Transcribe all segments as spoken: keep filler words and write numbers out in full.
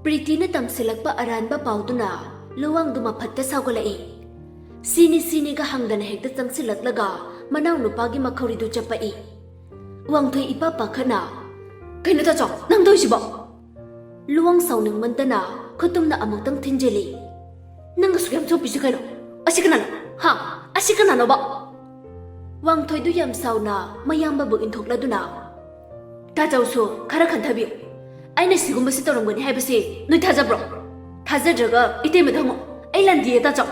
ꯄ꯭ꯔꯤꯇꯤꯅ ꯇꯝꯁꯤꯜꯂꯛꯄ ꯑꯔꯥꯟꯕ ꯄꯥꯎꯗꯨꯅ ꯂꯨꯋꯥꯡꯗꯨ ꯃꯐꯠꯇ ꯁꯥꯎꯒꯠꯂꯛꯏ꯫ ꯁꯤꯅꯤ ꯁꯤꯅꯤꯒ ꯍꯪꯗꯅ ꯍꯦꯛꯇ ꯆꯪꯁꯤꯜꯂꯛꯂꯒ ꯃꯅꯥꯎꯅꯨꯄꯥꯒꯤ ꯃꯈꯧꯔꯤꯗꯨ ꯆꯞꯄꯛꯏ꯫ ꯋꯥꯡꯊꯣꯏ ꯏꯄꯥ ꯄꯥꯈꯠꯅ, "ꯀꯩꯅꯣ ꯇꯥꯆꯧ, ꯅꯪ ꯇꯧꯔꯤꯁꯤꯕꯣ?" ꯂꯨꯋꯥꯡ ꯁꯥꯎꯅꯤꯡꯃꯟꯗꯅ ꯈꯨꯇꯨꯝꯅ ꯑꯃꯨꯛꯇꯪ ꯊꯤꯟꯖꯤꯜꯂꯤ꯫ "ꯅꯪ ꯑꯁꯨꯛ ꯌꯥꯝ ꯆꯣꯞꯄꯤꯁꯤ ꯀꯩꯅꯣ? ꯑꯁꯤ ꯀꯅꯥꯅꯣ? ꯍꯥ? ꯑꯁꯤ ꯀꯅꯥꯅꯣꯕ?" ꯋꯥꯡꯊꯣꯏꯗꯨ ꯌꯥꯝ ꯁꯥꯎꯅ ꯃꯌꯥꯝꯕꯕꯨ ꯏꯟꯊꯣꯛꯂꯗꯨꯅ, "ꯇꯥꯆꯧꯁꯨ ꯈꯔ ꯈꯟꯊꯕꯤꯌꯨ꯫ ꯑꯩꯅ ꯁꯤꯒꯨꯝꯕꯁꯤ ꯇꯧꯔꯝꯒꯅꯤ ꯍꯥꯏꯕꯁꯤ ꯅꯣꯏ ꯊꯥꯖꯕ꯭ꯔꯣ? ꯊꯥꯖꯗ꯭ꯔꯒ ꯏꯇꯩꯃꯗ ꯍꯪꯉꯣ꯫ ꯑꯩ ꯂꯥꯟꯗꯤꯌꯦ ꯇꯥꯆꯧ꯫"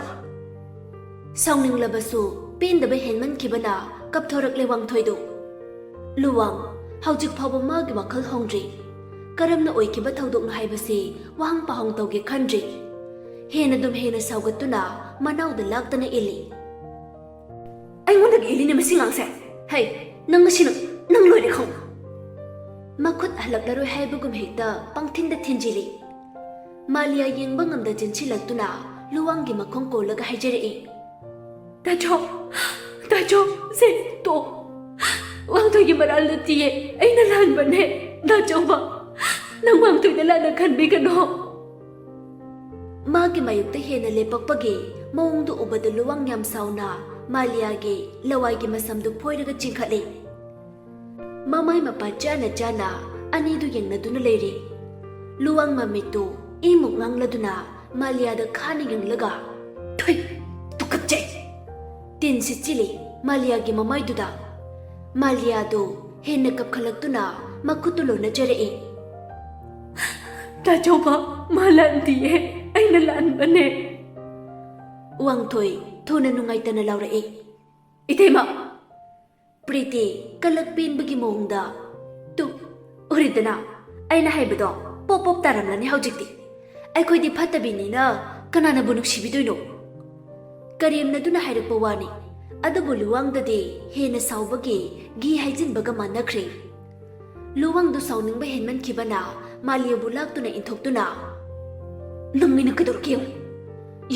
ꯁꯥꯎꯅꯤꯡꯂꯕꯁꯨ ꯄꯦꯟꯗꯕ ꯍꯦꯟꯃꯟꯈꯤꯕꯅ ꯀꯞꯊꯣꯔꯛꯂꯦ ꯋꯥꯡꯊꯣꯏꯗꯨ꯫ ꯂꯨꯋꯥꯡ ꯍꯧꯖꯤꯛ ꯐꯥꯎꯕ ꯃꯥꯒꯤ ꯋꯥꯈꯜ ꯍꯣꯡꯗ꯭ꯔꯤ꯫ ꯀꯔꯝꯅ ꯑꯣꯏꯈꯤꯕ ꯊꯧꯗꯣꯛꯅꯣ ꯍꯥꯏꯕꯁꯤ ꯋꯥꯍꯪ ꯄꯥꯍꯪ ꯇꯧꯒꯦ ꯈꯟꯗ꯭ꯔꯤ꯫ ꯍꯦꯟꯅꯗꯨꯝ ꯍꯦꯟꯅ ꯁꯥꯎꯒꯠꯇꯨꯅ ꯃꯅꯥꯎꯗ ꯂꯥꯛꯇꯅ ꯏꯜꯂꯤ꯫ "ꯑꯩꯉꯣꯟꯗꯒꯤ ꯏꯜꯂꯤꯅꯦ ꯃꯁꯤ ꯉꯥꯡꯁꯦ꯫ ꯍꯩ, ꯅꯪ ꯉꯁꯤ ꯅꯪ, ꯅꯪ ꯂꯣꯏꯔꯦ ꯈꯪꯉꯨ꯫" ꯃꯈꯨꯠ ꯍꯜꯂꯛꯂꯔꯣꯏ ꯍꯥꯏꯕꯒꯨꯝ ꯍꯦꯛꯇ ꯄꯪꯊꯤꯟꯗ ꯊꯤꯟꯖꯤꯜꯂꯤ꯫ ꯃꯥꯂꯤꯌꯥ ꯌꯦꯡꯕ ꯉꯝꯗ ꯆꯦꯟꯁꯤꯜꯂꯛꯇꯨꯅ ꯂꯨꯋꯥꯡꯒꯤ ꯃꯈꯣꯡ ꯀꯣꯜꯂꯒ ꯍꯥꯏꯖꯔꯛꯏ꯫ "ꯇꯥꯆꯧ, ꯇꯥꯆꯧ, ꯁꯦ ꯇꯣ꯫ ꯋꯥꯡꯊꯣꯏꯒꯤ ꯃꯔꯥꯜ ꯅꯠꯇꯤꯌꯦ, ꯑꯩꯅ ꯂꯥꯟꯕꯅꯦ꯫ ꯇꯥꯆꯧꯕ, ꯅꯪ ꯋꯥꯡꯊꯣꯏꯗ ꯂꯥꯟꯅ ꯈꯟꯕꯤꯒꯅꯣ꯫" ꯃꯥꯒꯤ ꯃꯥꯌꯣꯛꯇ ꯍꯦꯟꯅ ꯂꯦꯞꯄꯛꯄꯒꯤ ꯃꯑꯣꯡꯗꯨ ꯎꯕꯗ ꯂꯨꯋꯥꯡ ꯌꯥꯝ ꯁꯥꯎꯅ ꯃꯥꯂꯤꯌꯥꯒꯤ ꯂꯋꯥꯏꯒꯤ ꯃꯁꯝꯗꯨ ꯐꯣꯏꯔꯒ ꯆꯤꯡꯈꯠꯂꯤ꯫ ꯃꯃꯥꯏ ꯃꯄꯥ ꯆꯥꯅ ꯆꯥꯅ ꯑꯅꯤꯗꯨ ꯌꯦꯡꯅꯗꯨꯅ ꯂꯩꯔꯤ꯫ ꯂꯨꯋꯥꯡ ꯃꯃꯤꯠꯇꯨ ꯏꯃꯨꯛ ꯉꯥꯡꯂꯗꯨꯅ ꯃꯥꯂꯤꯌꯥꯗ ꯈꯥꯅ ꯌꯦꯡꯂꯒ, "ꯊꯨꯏ! ꯇꯨꯀꯠꯆꯩ!" ꯇꯤꯟ ꯁꯤꯠꯆꯤꯜꯂꯤ ꯃꯥꯂꯤꯌꯥꯒꯤ ꯃꯃꯥꯏꯗꯨꯗ꯫ ꯃꯥꯂꯤꯌꯥꯗꯨ ꯍꯦꯟꯅ ꯀꯞꯈꯠꯂꯛꯇꯨꯅ ꯃꯈꯨꯠꯇꯨ ꯂꯣꯟꯅꯖꯔꯛꯏ꯫ "ꯇꯥꯆꯧꯕ, ꯃꯥ ꯂꯥꯟꯗꯤꯌꯦ, ꯑꯩꯅ ꯂꯥꯟꯕꯅꯦ꯫" ꯋꯥꯡꯊꯣꯏ ꯊꯨꯅ ꯅꯨꯡꯉꯥꯏꯇꯅ ꯂꯥꯎꯔꯛꯏ꯫ "ꯏꯇꯩꯃ!" ꯄ꯭ꯔꯤꯇꯤ ꯀꯂꯛ ꯄꯦꯟꯕꯒꯤ ꯃꯑꯣꯡꯗ, "ꯇꯨ, ꯎꯔꯤꯗꯅ, ꯑꯩꯅ ꯍꯥꯏꯕꯗꯣ ꯄꯣꯞ ꯄꯣꯞ ꯇꯥꯔꯝꯂꯅꯤ ꯍꯧꯖꯤꯛꯇꯤ꯫ ꯑꯩꯈꯣꯏꯗꯤ ꯐꯠꯇꯕꯤꯅꯤꯅ ꯀꯅꯥꯅꯕꯨ ꯅꯨꯡꯁꯤꯕꯤꯗꯣꯏꯅꯣ?" ꯀꯔꯦꯝꯅꯗꯨꯅ ꯍꯥꯏꯔꯛꯄ ꯋꯥꯅꯤ꯫ ꯑꯗꯨꯕꯨ ꯂꯨꯋꯥꯡꯗꯗꯤ ꯍꯦꯟꯅ ꯁꯥꯎꯕꯒꯤ ꯘꯤ ꯍꯩꯖꯤꯟꯕꯒ ꯃꯥꯟꯅꯈ꯭ꯔꯦ꯫ ꯂꯨꯋꯥꯡꯗꯨ ꯁꯥꯎꯅꯤꯡꯕ ꯍꯦꯟꯃꯟꯈꯤꯕꯅ ꯃꯥꯂꯤꯌꯥꯕꯨ ꯂꯥꯛꯇꯨꯅ ꯏꯟꯊꯣꯛꯇꯨꯅ, "ꯅꯪ ꯑꯩꯅ ꯀꯩꯗꯧꯔꯛꯀꯦ ꯌꯦꯡꯉꯨ꯫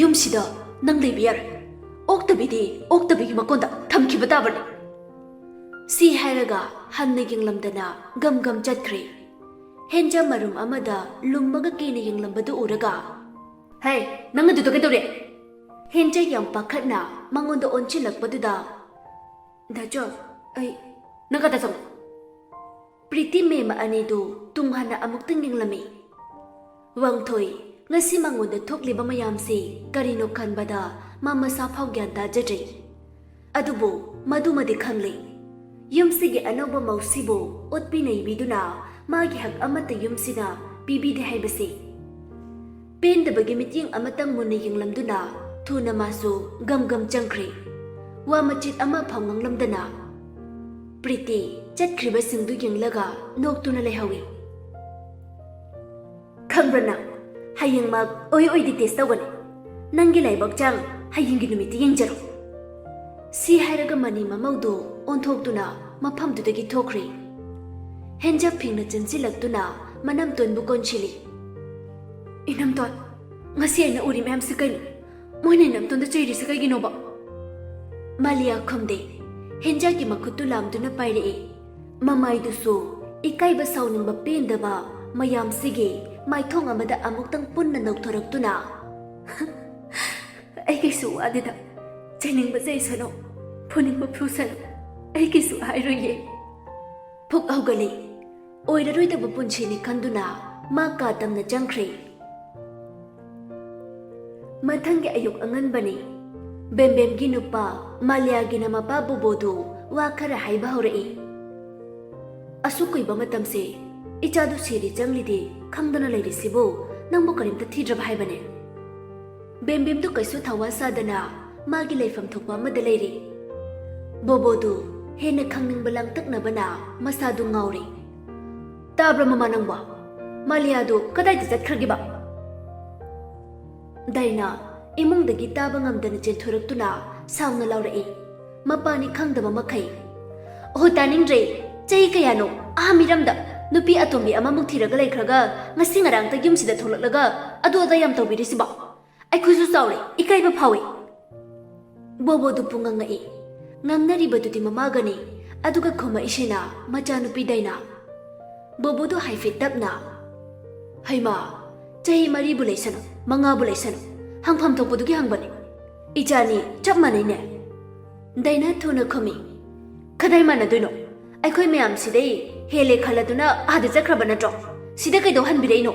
ꯌꯨꯝꯁꯤꯗ ꯅꯪ ꯂꯩꯕ ꯌꯥꯔꯣꯏ꯫ ꯑꯣꯛꯇꯕꯤꯗꯤ ꯑꯣꯛꯇꯕꯤꯒꯤ ꯃꯀꯣꯟꯗ ꯊꯝꯈꯤꯕ ꯇꯥꯕꯅꯤ꯫" ꯁꯤ ꯍꯥꯏꯔꯒ ꯍꯟꯅ ꯌꯦꯡꯂꯝꯗꯅ ꯒꯝ ꯒꯝ ꯆꯠꯈ꯭ꯔꯦ꯫ ꯍꯦꯟꯖꯥ ꯃꯔꯨꯝ ꯑꯃꯗ ꯂꯨꯝꯃꯒ ꯀꯤꯅ ꯌꯦꯡꯂꯝꯕꯗꯨ ꯎꯔꯒ, "ꯍꯦ, ꯅꯪ ꯑꯗꯨꯗ ꯀꯩꯗꯧꯔꯦ?" ꯍꯦꯟꯖꯥ ꯌꯥꯝ ꯄꯥꯈꯠꯅ ꯃꯉꯣꯟꯗ ꯑꯣꯟꯁꯤꯜꯂꯛꯄꯗꯨꯗ, "ꯗꯥꯆꯧ, ꯑꯩ"꯫ "ꯅꯪ ꯀꯗꯥ ꯆꯪꯉꯣ?" ꯄ꯭ꯔꯤꯇꯤ ꯃꯦꯝ ꯑꯅꯤꯗꯨ ꯇꯨꯡ ꯍꯟꯅ ꯑꯃꯨꯛꯇꯪ ꯌꯦꯡꯂꯝꯃꯤ꯫ ꯋꯥꯡꯊꯣꯏ, ꯉꯁꯤ ꯃꯉꯣꯟꯗ ꯊꯣꯛꯂꯤꯕ ꯃꯌꯥꯝꯁꯤ ꯀꯔꯤꯅꯣ ꯈꯟꯕꯗ ꯃꯥ ꯃꯁꯥ ꯐꯥꯎ ꯒ꯭ꯌꯥꯟ ꯇꯥꯖꯗ꯭ꯔꯦ꯫ ꯑꯗꯨꯕꯨ ꯃꯗꯨꯃꯗꯤ ꯈꯪꯂꯦ, ꯌꯨꯝꯁꯤꯒꯤ ꯑꯅꯧꯕ ꯃꯧꯁꯤꯕꯨ ꯑꯣꯠꯄꯤ ꯅꯩꯕꯤꯗꯨꯅ ꯃꯥꯒꯤ ꯍꯛ ꯑꯃꯠꯇ ꯌꯨꯝꯁꯤꯅ ꯄꯤꯕꯤꯗꯦ ꯍꯥꯏꯕꯁꯤ꯫ ꯄꯦꯟꯗꯕꯒꯤ ꯃꯤꯠꯌꯦꯡ ꯑꯃꯇꯪ ꯃꯨꯟꯅ ꯌꯦꯡꯂꯝꯗꯨꯅ ꯊꯨꯅ ꯃꯥꯁꯨ ꯒꯝ ꯒꯝ ꯆꯪꯈ꯭ꯔꯦ꯫ ꯋꯥ ꯃꯆꯤꯠ ꯑꯃ ꯐꯥꯎ ꯉꯥꯡꯂꯝꯗꯅ ꯄ꯭ꯔꯤꯇꯤ ꯆꯠꯈ꯭ꯔꯤꯕꯁꯤꯡꯗꯨ ꯌꯦꯡꯂꯒ ꯅꯣꯛꯇꯨꯅ ꯂꯩꯍꯧꯏ꯫ "ꯈꯪꯕ꯭ꯔꯥ ꯅꯪ, ꯍꯌꯦꯡꯃꯛ ꯑꯣꯏ ꯑꯣꯏꯗꯤ ꯇꯦꯁ ꯇꯧꯒꯅꯤ꯫ ꯅꯪꯒꯤ ꯂꯥꯏꯕꯛ ꯆꯥꯡ ꯍꯌꯦꯡꯒꯤ ꯅꯨꯃꯤꯠꯇ ꯌꯦꯡꯖꯔꯣ꯫" ꯁꯤ ꯍꯥꯏꯔꯒ ꯃꯅꯤ ꯃꯃꯧꯗꯨ ꯑꯣꯟꯊꯣꯛꯇꯨꯅ ꯃꯐꯝꯗꯨꯗꯒꯤ ꯊꯣꯛꯈ꯭ꯔꯦ꯫ ꯍꯦꯟꯖꯥ ꯐꯤꯡꯅ ꯆꯦꯟꯁꯤꯜꯂꯛꯇꯨꯅ ꯃꯅꯝꯇꯣꯟꯕꯨ ꯀꯣꯟꯁꯤꯜꯂꯤ꯫ "ꯏꯅꯝꯇꯣꯟ, ꯉꯁꯤ ꯑꯩꯅ ꯎꯔꯤ ꯃꯌꯥꯝꯁꯤ ꯀꯩꯅꯣ? ꯃꯣꯏꯅ ꯏꯅꯝꯇꯣꯟꯗ ꯆꯩꯔꯤꯁꯤ ꯀꯩꯒꯤꯅꯣꯕ?" ꯃꯥꯂꯤꯌꯥ ꯈꯨꯝꯗꯦ꯫ ꯍꯦꯟꯖꯥꯒꯤ ꯃꯈꯨꯠꯇꯨ ꯂꯥꯝꯗꯨꯅ ꯄꯥꯏꯔꯛꯏ꯫ ꯃꯃꯥꯏꯗꯨꯁꯨ ꯏꯀꯥꯏꯕ, ꯁꯥꯎꯅꯤꯡꯕ, ꯄꯦꯟꯗꯕ ꯃꯌꯥꯝꯁꯤꯒꯤ ꯃꯥꯏꯊꯣꯡ ꯑꯃꯗ ꯑꯃꯨꯛꯇꯪ ꯄꯨꯟꯅ ꯅꯧꯊꯣꯔꯛꯇꯨꯅ, "ꯑꯩ ꯀꯩꯁꯨ ꯋꯥꯗꯦꯗ꯫ ꯆꯩꯅꯤꯡꯕ ꯆꯩꯁꯅꯨ, ꯐꯨꯅꯤꯡꯕ ꯐꯨꯁꯅꯨ, ꯑꯩ ꯀꯩꯁꯨ ꯍꯥꯏꯔꯣꯏꯌꯦ꯫" ꯐꯨꯛ ꯍꯧꯒꯠꯂꯤ꯫ ꯑꯣꯏꯔꯔꯣꯏꯗꯕ ꯄꯨꯟꯁꯤꯅꯤ ꯈꯟꯗꯨꯅ ꯃꯥ ꯀꯥ ꯇꯝꯅ ꯆꯪꯈ꯭ꯔꯦ꯫ ꯃꯊꯪꯒꯤ ꯑꯌꯨꯛ ꯑꯉꯟꯕꯅꯤ꯫ ꯕꯦꯝꯕꯦꯝꯒꯤ ꯅꯨꯄꯥ ꯃꯥꯂꯤꯌꯥꯒꯤꯅ ꯃꯄꯥ ꯕꯣꯕꯣꯗꯨ ꯋꯥ ꯈꯔ ꯍꯥꯏꯕ ꯍꯧꯔꯛꯏ꯫ "ꯑꯁꯨꯛ ꯀꯨꯏꯕ ꯃꯇꯝꯁꯦ ꯏꯆꯥꯗꯨ ꯁꯤꯔꯤ ꯆꯪꯂꯤꯗꯤ ꯈꯪꯗꯅ ꯂꯩꯔꯤꯁꯤꯕꯨ ꯅꯪꯕꯨ ꯀꯔꯤꯝꯇ ꯊꯤꯗ꯭ꯔꯕ ꯍꯥꯏꯕꯅꯦ?" ꯕꯦꯝꯕꯦꯝꯗꯨ ꯀꯩꯁꯨ ꯊꯋꯥ ꯁꯥꯗꯅ ꯃꯥꯒꯤ ꯂꯩꯐꯝ ꯊꯣꯛꯄ ꯑꯃꯗ ꯂꯩꯔꯤ꯫ ꯕꯣꯕꯣꯗꯨ ꯍꯦꯟꯅ ꯈꯪꯅꯤꯡꯕ ꯂꯥꯡꯇꯛꯅꯕꯅ ꯃꯁꯥꯗꯨ ꯉꯥꯎꯔꯤ꯫ "ꯇꯥꯕ꯭ꯔꯥ ꯃꯃꯥ ꯅꯪꯕꯣ? ꯃꯥꯂꯤꯌꯥꯗꯨ ꯀꯗꯥꯏꯗ ꯆꯠꯈ꯭ꯔꯒꯦꯕ?" ꯗꯥꯏꯅꯥ ꯏꯃꯨꯡꯗꯒꯤ ꯇꯥꯕ ꯉꯝꯗꯅ ꯆꯦꯟꯊꯣꯔꯛꯇꯨꯅ ꯁꯥꯎꯅ ꯂꯥꯎꯔꯛꯏ꯫ ꯃꯄꯥꯅꯤ ꯈꯪꯗꯕ ꯃꯈꯩ꯫ "ꯑꯣꯍꯣ, ꯇꯥꯅꯤꯡꯗ꯭ꯔꯦ꯫ ꯆꯍꯤ ꯀꯌꯥꯅꯣ ꯑꯥ ꯃꯤꯔꯝꯗ ꯅꯨꯄꯤ ꯑꯇꯣꯝꯕꯤ ꯑꯃꯃꯨꯛ ꯊꯤꯔꯒ ꯂꯩꯈ꯭ꯔꯒ ꯉꯁꯤ ꯉꯔꯥꯡꯇ ꯌꯨꯝꯁꯤꯗ ꯊꯣꯛꯂꯛꯂꯒ ꯑꯗꯨ ꯑꯗꯥ ꯌꯥꯝ ꯇꯧꯕꯤꯔꯤꯁꯤꯕꯣ? ꯑꯩꯈꯣꯏꯁꯨ ꯆꯥꯎꯔꯦ, ꯏꯀꯥꯏꯕ ꯐꯥꯎꯏ꯫" ꯕꯣꯕꯣꯗꯨ ꯄꯨꯡꯉꯪ ꯉꯛꯏ꯫ ꯉꯥꯡꯅꯔꯤꯕꯗꯨꯗꯤ ꯃꯃꯥꯒꯅꯤ, ꯑꯗꯨꯒ ꯈꯨꯝꯃꯛꯏꯁꯤꯅ ꯃꯆꯥꯅꯨꯄꯤ ꯗꯥꯏꯅꯥ꯫ ꯕꯣꯕꯣꯗꯨ ꯍꯥꯏꯐꯦꯠ ꯇꯞꯅ, "ꯍꯩꯃꯥ, ꯆꯍꯤ ꯃꯔꯤꯕꯨ ꯂꯩꯁꯅꯨ, ꯃꯉꯥꯕꯨ ꯂꯩꯁꯅꯨ, ꯍꯪꯐꯝ ꯊꯣꯛꯄꯗꯨꯒꯤ ꯍꯪꯕꯅꯤ꯫ ꯏꯆꯥꯅꯤ ꯆꯞ ꯃꯥꯟꯅꯩꯅꯦ꯫" ꯗꯥꯏꯅꯥ ꯊꯨꯅ ꯈꯨꯝꯃꯤ, "ꯀꯗꯥꯏ ꯃꯥꯟꯅꯗꯣꯏꯅꯣ? ꯑꯩꯈꯣꯏ ꯃꯌꯥꯝ ꯁꯤꯗꯩ ꯍꯦꯜꯂꯦ ꯈꯜꯂꯗꯨꯅ ꯑꯥꯗ ꯆꯠꯈ꯭ꯔꯕ ꯅꯠꯇ꯭ꯔꯣ? ꯁꯤꯗ ꯀꯩꯗꯧ ꯍꯟꯕꯤꯔꯛꯏꯅꯣ?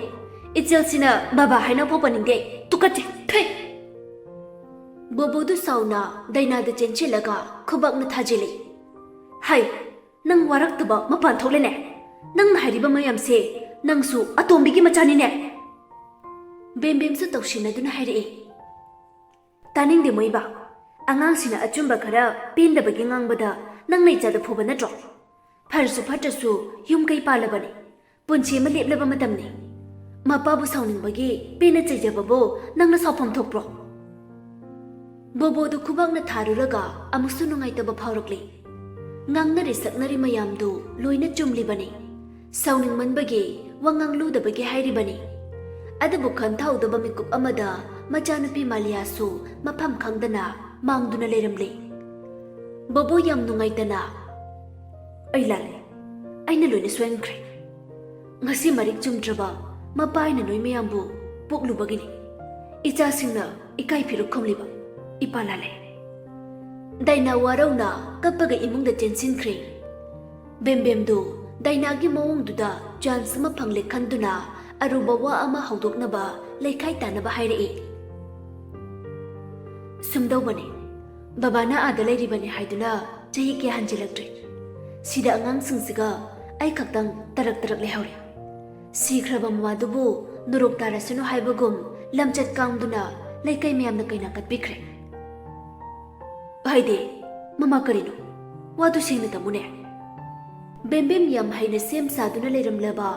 ꯏꯆꯦꯜꯁꯤꯅ ꯕꯕꯥ ꯍꯥꯏꯅ ꯐꯥꯎ ꯄꯟꯅꯤꯡꯗꯦ꯫ ꯇꯨꯀꯠꯆꯩ꯫ ꯊꯨꯏ!" ꯕꯣꯕꯣꯗꯨ ꯁꯥꯎꯅ ꯗꯥꯏꯅꯥꯗ ꯆꯦꯟꯁꯤꯜꯂꯒ ꯈꯨꯕꯥꯛꯅ ꯊꯥꯖꯤꯜꯂꯤ꯫ "ꯍꯩ, ꯅꯪ ꯋꯥꯔꯛꯇꯕ ꯃꯄꯥꯟ ꯊꯣꯛꯂꯦꯅꯦ꯫ ꯅꯪꯅ ꯍꯥꯏꯔꯤꯕ ꯃꯌꯥꯝꯁꯦ ꯅꯪꯁꯨ ꯑꯇꯣꯝꯕꯤꯒꯤ ꯃꯆꯥꯅꯤꯅꯦ꯫" ꯕꯦꯝꯕꯦꯝꯁꯨ ꯇꯧꯁꯤꯟꯅꯗꯨꯅ ꯍꯥꯏꯔꯛꯏ꯫ "ꯇꯥꯅꯤꯡꯗꯦ ꯃꯣꯏꯕꯥ꯫ ꯑꯉꯥꯡꯁꯤꯅ ꯑꯆꯨꯝꯕ ꯈꯔ ꯄꯦꯟꯗꯕꯒꯤ ꯉꯥꯡꯕꯗ ꯅꯪꯅ ꯏꯆꯥꯗ ꯐꯨꯕ ꯅꯠꯇ꯭ꯔꯣ? ꯐꯔꯁꯨ ꯐꯠꯇ꯭ꯔꯁꯨ ꯌꯨꯝ ꯀꯩ ꯄꯥꯜꯂꯕꯅꯤ꯫ ꯄꯨꯟꯁꯤ ꯑꯃ ꯂꯦꯞꯂꯕ ꯃꯇꯝꯅꯤ꯫ ꯃꯄꯥꯕꯨ ꯁꯥꯎꯅꯤꯡꯕꯒꯤ ꯄꯦꯟꯅ ꯆꯩꯖꯕꯕꯨ ꯅꯪꯅ ꯁꯥꯎꯐꯝ ꯊꯣꯛꯄ꯭ꯔꯣ?" ꯕꯣꯕꯣꯗꯨ ꯈꯨꯕꯥꯛꯅ ꯊꯥꯔꯨꯔꯒ ꯑꯃꯨꯛꯁꯨ ꯅꯨꯡꯉꯥꯏꯇꯕ ꯐꯥꯎꯔꯛꯂꯤ꯫ ꯉꯥꯡꯅꯔꯤ ꯁꯛꯅꯔꯤ ꯃꯌꯥꯝꯗꯨ ꯂꯣꯏꯅ ꯆꯨꯝꯂꯤꯕꯅꯤ꯫ ꯁꯥꯎꯅꯤꯡꯃꯟꯕꯒꯤ ꯋꯥꯉꯥꯡ ꯂꯨꯗꯕꯒꯤ ꯍꯥꯏꯔꯤꯕꯅꯤ꯫ ꯑꯗꯨꯕꯨ ꯈꯟꯊꯍꯧꯗꯕ ꯃꯤꯀꯨꯞ ꯑꯃꯗ ꯃꯆꯥꯅꯨꯄꯤ ꯃꯥꯂꯤꯌꯥꯁꯨ ꯃꯐꯝ ꯈꯪꯗꯅ ꯃꯥꯡꯗꯨꯅ ꯂꯩꯔꯝꯂꯤ꯫ ꯕꯣꯕꯣ ꯌꯥꯝ ꯅꯨꯡꯉꯥꯏꯇꯅ, "ꯑꯩ ꯂꯥꯜꯂꯦ꯫ ꯑꯩꯅ ꯂꯣꯏꯅ ꯁꯣꯏꯍꯟꯈ꯭ꯔꯦ꯫ ꯉꯁꯤ ꯃꯔꯤꯛ ꯆꯨꯝꯗ꯭ꯔꯕ ꯃꯄꯥ ꯑꯩꯅ ꯅꯣꯏ ꯃꯌꯥꯝꯕꯨ ꯄꯣꯛꯂꯨꯕꯒꯤꯅꯤ꯫ ꯏꯆꯥꯁꯤꯡꯅ ꯏꯀꯥꯏ ꯐꯤꯔꯨꯛ ꯈꯨꯝꯂꯤꯕ꯫ ꯏꯄꯥ ꯂꯥꯜꯂꯦ꯫" ꯗꯥꯏꯅꯥ ꯋꯥꯔꯧꯅ ꯀꯞꯄꯒ ꯏꯃꯨꯡꯗ ꯆꯦꯟꯁꯤꯟꯈ꯭ꯔꯦ꯫ ꯕꯦꯝꯕꯦꯝꯗꯨ ꯗꯥꯏꯅꯥꯒꯤ ꯃꯑꯣꯡꯗꯨꯗ ꯆꯥꯟꯁ ꯑꯃ ꯐꯪꯂꯦ ꯈꯟꯗꯨꯅ ꯑꯔꯨꯕ ꯋꯥ ꯑꯃ ꯍꯧꯗꯣꯛꯅꯕ ꯂꯩꯈꯥꯏ ꯇꯥꯅꯕ ꯍꯥꯏꯔꯛꯏ꯫ "ꯁꯨꯝꯗꯧꯕꯅꯤ, ꯕꯕꯥꯅ ꯑꯥꯗ ꯂꯩꯔꯤꯕꯅꯤ ꯍꯥꯏꯗꯨꯅ ꯆꯍꯤ ꯀꯌꯥ ꯍꯟꯖꯤꯜꯂꯛꯇ꯭ꯔꯦ꯫ ꯁꯤꯗ ꯑꯉꯥꯡꯁꯤꯡꯁꯤꯒ ꯑꯩ ꯈꯛꯇꯪ ꯇꯔꯛ ꯇꯔꯛ ꯂꯩꯍꯧꯔꯦ꯫ ꯁꯤꯈ꯭ꯔꯕ ꯃꯃꯥꯗꯨꯕꯨ ꯅꯨꯔꯣꯛ ꯇꯥꯔꯁꯅꯨ ꯍꯥꯏꯕꯒꯨꯝ ꯂꯝꯆꯠ ꯀꯥꯡꯗꯨꯅ ꯂꯩꯀꯥꯏ ꯃꯌꯥꯝꯅ ꯀꯩꯅꯥ ꯀꯠꯄꯤꯈ꯭ꯔꯦ꯫" "ꯍꯥꯏꯗꯤ, ꯃꯃꯥ, ꯀꯔꯤꯅꯣ? ꯋꯥꯗꯨ ꯁꯦꯡꯅ ꯇꯝꯃꯨꯅꯦ꯫" ꯕꯦꯝꯕꯦꯝ ꯌꯥꯝ ꯍꯩꯅ ꯁꯦꯝ ꯁꯥꯗꯨꯅ ꯂꯩꯔꯝꯂꯕ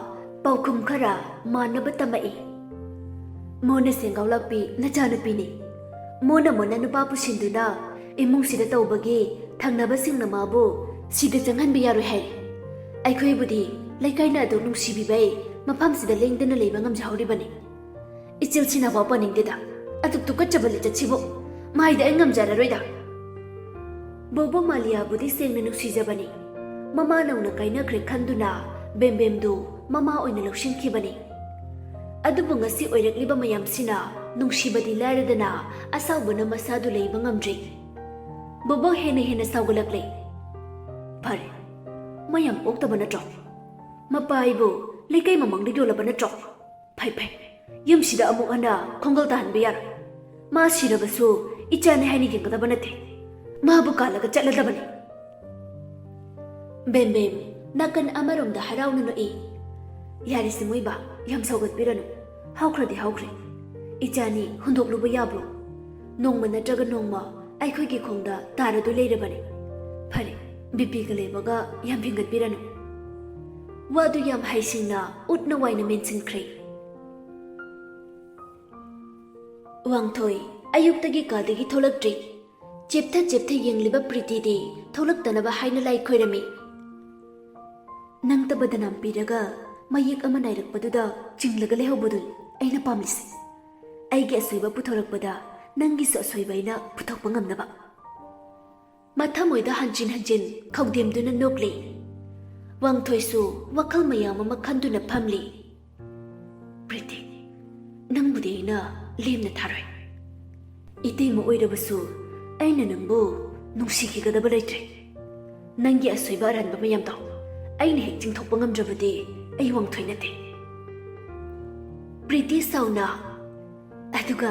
ꯄꯥꯎꯈꯨꯝ ꯈꯔ ꯃꯥꯟꯅꯕ ꯇꯝꯃꯛꯏ꯫ "ꯃꯣꯅ ꯁꯦꯡꯒꯥꯎ ꯂꯥꯛꯄꯤ ꯅꯆꯥꯅꯨꯄꯤꯅꯤ꯫ ꯃꯣꯅ ꯃꯣꯅ ꯅꯨꯄꯥ ꯄꯨꯁꯤꯟꯗꯨꯅ ꯏꯃꯨꯡꯁꯤꯗ ꯇꯧꯕꯒꯤ ꯊꯪꯅꯕꯁꯤꯡꯅ ꯃꯥꯕꯨ ꯁꯤꯗ ꯆꯪꯍꯟꯕ ꯌꯥꯔꯣꯏ ꯍꯥꯏꯔꯤ꯫ ꯑꯩꯈꯣꯏꯕꯨꯗꯤ ꯂꯩꯀꯥꯏꯅ ꯑꯗꯨ ꯅꯨꯡꯁꯤꯕꯤꯕꯩ ꯃꯐꯝꯁꯤꯗ ꯂꯦꯡꯗꯅ ꯂꯩꯕ ꯉꯝꯖꯍꯧꯔꯤꯕꯅꯤ꯫ ꯏꯆꯤꯜꯁꯤꯅꯐꯥꯎ ꯄꯥꯅꯤꯡꯗꯦꯗ꯫ ꯑꯗꯨꯛ ꯇꯨꯀꯠꯆꯕ ꯂꯤꯆꯠꯁꯤꯕꯨ꯫ ꯃꯥꯏꯗꯤ ꯑꯩ ꯉꯝꯖꯔꯔꯣꯏꯗ꯫" ꯕꯣꯕꯣ ꯃꯥꯂꯤꯌꯥꯕꯨꯗꯤ ꯁꯦꯡꯅ ꯅꯨꯡꯁꯤꯖꯕꯅꯤ꯫ ꯃꯃꯥ ꯅꯧꯅ ꯀꯥꯏꯅꯈ꯭ꯔꯦ ꯈꯟꯗꯨꯅ ꯕꯦꯝꯕꯦꯝꯗꯨ ꯃꯃꯥ ꯑꯣꯏꯅ ꯂꯧꯁꯤꯟꯈꯤꯕꯅꯤ꯫ ꯑꯗꯨꯕꯨ ꯉꯁꯤ ꯑꯣꯏꯔꯛꯂꯤꯕ ꯃꯌꯥꯝꯁꯤꯅ ꯅꯨꯡꯁꯤꯕꯗꯤ ꯂꯥꯏꯔꯗꯅ ꯑꯁꯥꯎꯕꯅ ꯃꯁꯥꯗꯨ ꯂꯩꯕ ꯉꯝꯗ꯭ꯔꯤ꯫ ꯕꯣꯕꯣꯛ ꯍꯦꯟꯅ ꯍꯦꯟꯅ ꯁꯥꯎꯒꯠꯂꯛꯂꯦ꯫ "ꯐꯔꯦ, ꯃꯌꯥꯝ ꯑꯣꯛꯇꯕ ꯅꯠꯇ꯭ꯔꯣ? ꯃꯄꯥ ꯑꯩꯕꯨ ꯂꯩꯀꯥꯏ ꯃꯃꯥꯡꯗ ꯌꯣꯜꯂꯕ ꯅꯠꯇ꯭ꯔꯣ? ꯐꯩ ꯐꯩ, ꯌꯨꯝꯁꯤꯗ ꯑꯃꯨꯛ ꯍꯟꯅ ꯈꯣꯡꯒꯜ ꯇꯥꯍꯟꯕ ꯌꯥꯔꯣꯏ꯫ ꯃꯥ ꯁꯤꯔꯕꯁꯨ ꯏꯆꯥꯅꯤ ꯍꯥꯏꯅ ꯌꯦꯡꯒꯗꯕ ꯅꯠꯇꯦ꯫ ꯃꯥꯕꯨ ꯀꯥꯜꯂꯒ ꯆꯠꯂꯗꯕꯅꯤ꯫" ꯕꯦꯝꯕꯦꯝ ꯅꯥꯀꯟ ꯑꯃꯔꯣꯝꯗ ꯍꯔꯥꯎꯅ ꯅꯣꯛꯏ꯫ "ꯌꯥꯔꯦꯁꯦ ꯃꯣꯏꯕꯥ, ꯌꯥꯝ ꯁꯧꯒꯠꯄꯤꯔꯅꯨ꯫ ꯍꯧꯈ꯭ꯔꯗꯤ ꯍꯧꯈ꯭ꯔꯦ꯫ ꯏꯆꯥꯅꯤ ꯍꯨꯟꯗꯣꯛꯂꯨꯕ ꯌꯥꯕ꯭ꯔꯣ? ꯅꯣꯡꯃ ꯅꯠꯇ꯭ꯔꯒ ꯅꯣꯡꯃ ꯑꯩꯈꯣꯏꯒꯤ ꯈꯣꯡꯗ ꯇꯥꯔꯗꯣꯏ ꯂꯩꯔꯕꯅꯤ꯫ ꯐꯔꯦ, ꯕꯤꯄꯤꯒ ꯂꯩꯕꯒ ꯌꯥꯝ ꯐꯤꯡꯒꯠꯄꯤꯔꯅꯨ꯫" ꯋꯥꯗꯨ ꯌꯥꯝ ꯍꯩꯁꯤꯡꯅ ꯎꯠꯅ ꯋꯥꯏꯅ ꯃꯦꯟꯁꯤꯟꯈ꯭ꯔꯦ꯫ ꯋꯥꯡꯊꯣꯏ ꯑꯌꯨꯛꯇꯒꯤ ꯀꯥꯗꯒꯤ ꯊꯣꯛꯂꯛꯇ꯭ꯔꯤ꯫ ꯆꯦꯞꯊ ꯆꯦꯞꯊ ꯌꯦꯡꯂꯤꯕ ꯄ꯭ꯔꯤꯇꯤꯗꯤ ꯊꯣꯛꯂꯛꯇꯅꯕ ꯍꯥꯏꯅ ꯂꯥꯏ ꯈꯣꯏꯔꯝꯃꯤ꯫ "ꯅꯪꯇ ꯕꯗꯅꯥꯝ ꯄꯤꯔꯒ ꯃꯌꯦꯛ ꯑꯃ ꯅꯥꯏꯔꯛꯄꯗꯨꯗ ꯆꯤꯡꯂꯒ ꯂꯩꯍꯧꯕꯗꯨꯅꯤ ꯑꯩꯅ ꯄꯥꯝꯂꯤꯁꯦ꯫ ꯑꯩꯒꯤ ꯑꯁꯣꯏꯕ ꯄꯨꯊꯣꯔꯛꯄꯗ ꯅꯪꯒꯤꯁꯨ ꯑꯁꯣꯏꯕ ꯑꯩꯅ ꯄꯨꯊꯣꯛꯄ ꯉꯝꯅꯕ꯫" ꯃꯊꯃꯣꯏꯗ ꯍꯟꯖꯤꯟ ꯍꯟꯖꯤꯟ ꯈꯧꯗꯦꯝꯗꯨꯅ ꯅꯣꯛꯂꯤ꯫ ꯋꯥꯡꯊꯣꯏꯁꯨ ꯋꯥꯈꯜ ꯃꯌꯥꯝ ꯑꯃ ꯈꯟꯗꯨꯅ ꯐꯝꯂꯤ꯫ "ꯄ꯭ꯔꯤꯇꯤ, ꯅꯪꯕꯨꯗꯤ ꯑꯩꯅ ꯂꯦꯝꯅ ꯊꯥꯔꯣꯏ꯫ ꯏꯇꯩꯃ ꯑꯣꯏꯔꯕꯁꯨ ꯑꯩꯅ ꯅꯪꯕꯨ ꯅꯨꯡꯁꯤꯈꯤꯒꯗꯕ ꯂꯩꯇ꯭ꯔꯦ꯫ ꯅꯪꯒꯤ ꯑꯁꯣꯏꯕ ꯑꯔꯥꯟꯕ ꯃꯌꯥꯝꯗꯣ ꯑꯩꯅ ꯍꯦꯛ ꯆꯤꯡꯊꯣꯛꯄ ꯉꯝꯗ꯭ꯔꯕꯗꯤ ꯑꯩ ꯋꯥꯡꯊꯣꯏ ꯅꯠꯇꯦ꯫" ꯄ꯭ꯔꯤꯇꯤ ꯁꯥꯎꯅ, "ꯑꯗꯨꯒ